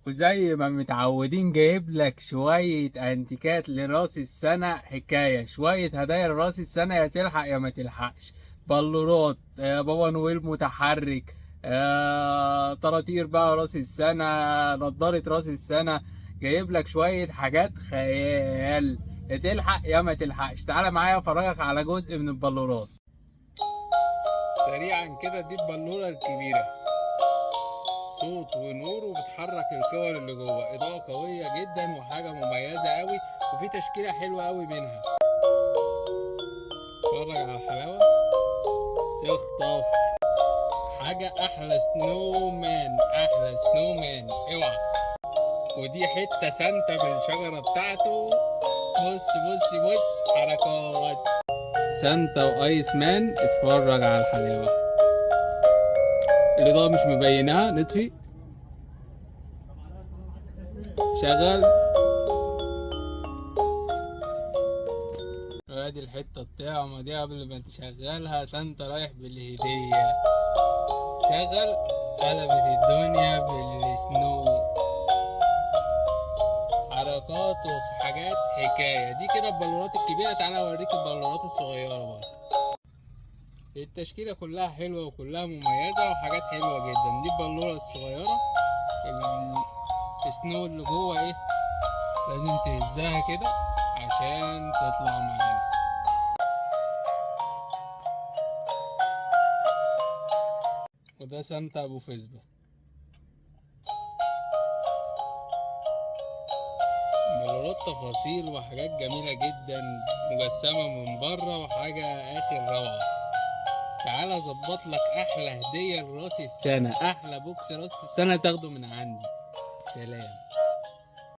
وزي ما متعودين جايب لك شوية انتيكات لراس السنة، حكاية شوية هدايا لراس السنة، يا تلحق يا ما تلحقش. بلورات، بابا نويل متحرك، طراطير بقى راس السنة، نضارة راس السنة. جايب لك شوية حاجات خيال، يا تلحق يا ما تلحقش. تعالى معايا افرجك على جزء من البلورات سريعا كده. دي البلورة الكبيرة، صوت ونور وبتحرك الكور اللي جوه، اضاءة قوية جدا وحاجة مميزة قوي، وفي تشكيلة حلوة قوي منها. اتفرج على الحلاوة، تخطف حاجة. احلى snowman، احلى snowman، اوعى. ودي حتة سانتا بالشجرة بتاعته. بص بص بص، حركات سانتا و ice man. اتفرج على الحلاوة، الإضاءة مش مبيناها، نطفي شغل. ادي الحتة الطعمة دي قبل ما تشغلها، سانتا رايح بالهدية. شغل، قلبت الدنيا بال snow، حركات وحاجات حكاية. دي كده البلورات الكبيرة. تعالى اوريك البلورات الصغيرة برضه. التشكيلة كلها حلوة وكلها مميزة وحاجات حلوة جدا. دي البلورة الصغيرة، ال snow اللي جوه ايه، لازم تهزها كده عشان تطلع معانا. وده سانتا ابو فيسبا. بلورات تفاصيل وحاجات جميلة جدا، مجسمة من بره وحاجة اخر روعة. تعالى اظبط لك احلى هدية لراس السنة، احلى box راس السنة تاخده من عندي. سلام.